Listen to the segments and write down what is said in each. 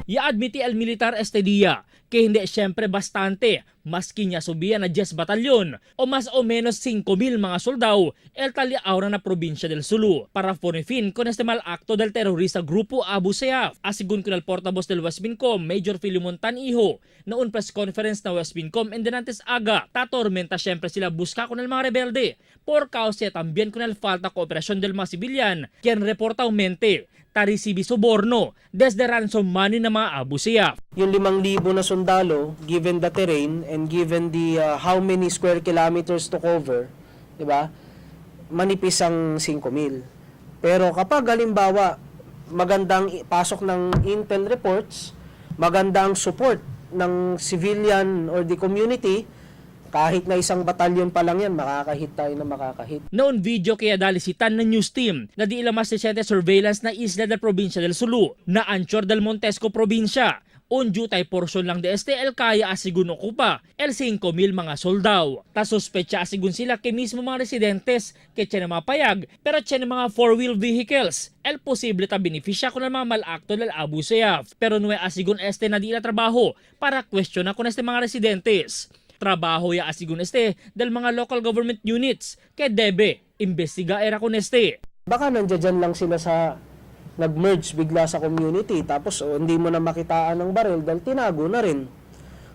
Ya admiti el militar este día que hindi siyempre bastante maski niya subian na 10 batalyon o mas o menos 5,000 mga soldado el taliawra na probinsya del Sulu para fornifin con este mal acto del terrorista grupo Abu Sayyaf. Asigun con el portavoz del Westmincom, Major Filimon Tanijo, na un press conference na Westmincom en denantes aga, tatormenta siyempre sila busca con el mga rebelde por causa también con el falta cooperación del mga sibilyan, quien reporta aumente tarisibi soborno desde ransom money ng mga Abu Sayyaf. Yung 5,000 na sundalo, given the terrain and given the how many square kilometers to cover, di ba? Manipis ang 5,000. Pero kapag halimbawa, magandang pasok ng intel reports, magandang support ng civilian or the community, kahit na isang batalyon pa lang yan, makakahit tayo na makakahit. Noon video kaya dalisitan ng news team na di ilamas resiente surveillance na isla del probinsya del Sulu na anchor del Montesco probinsya. Un jutay porsyon lang de este el kaya asigun okupa el 5,000 mga soldado. Ta sospecha asigun sila kay mismo mga residentes kay tiyan mapayag pero tiyan mga four-wheel vehicles el posible ta benepisya kun ang mga malakto del Abu Sayyaf. Pero nuwe asigun este na di ila trabaho para kwestiyon na kun este mga residentes. Trabaho ya asigun este del mga local government units kay debe imbestiga era kun este. Baka nandiyan lang sila sa nag-merge bigla sa community tapos oh, hindi mo na makitaan ng baril dahil tinago na rin.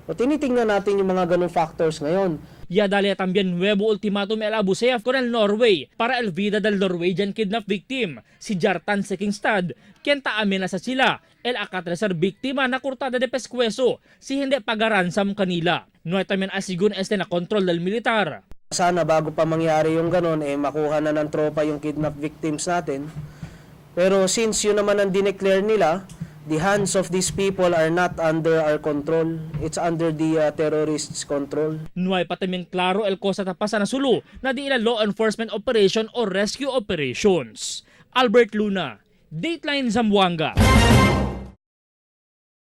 O tinitingnan natin yung mga ganong factors ngayon. Ya dale también nuevo ultimátum el Abu Sayyaf con el Norway para el vida del Norwegian kidnap victim, si Jartan Sekingstad, quien ta amenaza sila el akatresar biktima na kurtada de pescuezo si hindi pagaransam kanila. No hay también asigun este na control del militar. Sana bago pa mangyari yung ganon, eh, makuha na ng tropa yung kidnap victims natin. Pero since yun naman ang dineclare nila, the hands of these people are not under our control. It's under the terrorists' control. No hay pa también claro el cosa tapasa na Sulu na di ila law enforcement operation o rescue operations. Albert Luna, Dateline Zamboanga.